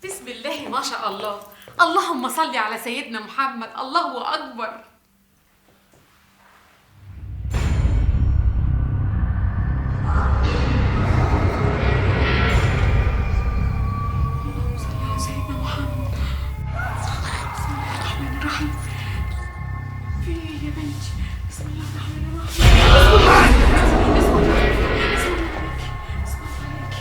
بسم الله ما شاء الله، اللهم صل على سيدنا محمد، الله اكبر. اللهم صل على سيدنا محمد. بسم الله الرحمن الرحيم. في ايه يا بنتي؟ بسم الله الرحمن الرحيم. اسم الله عليك، اسم الله عليك، اسم الله عليك، اسم الله عليك.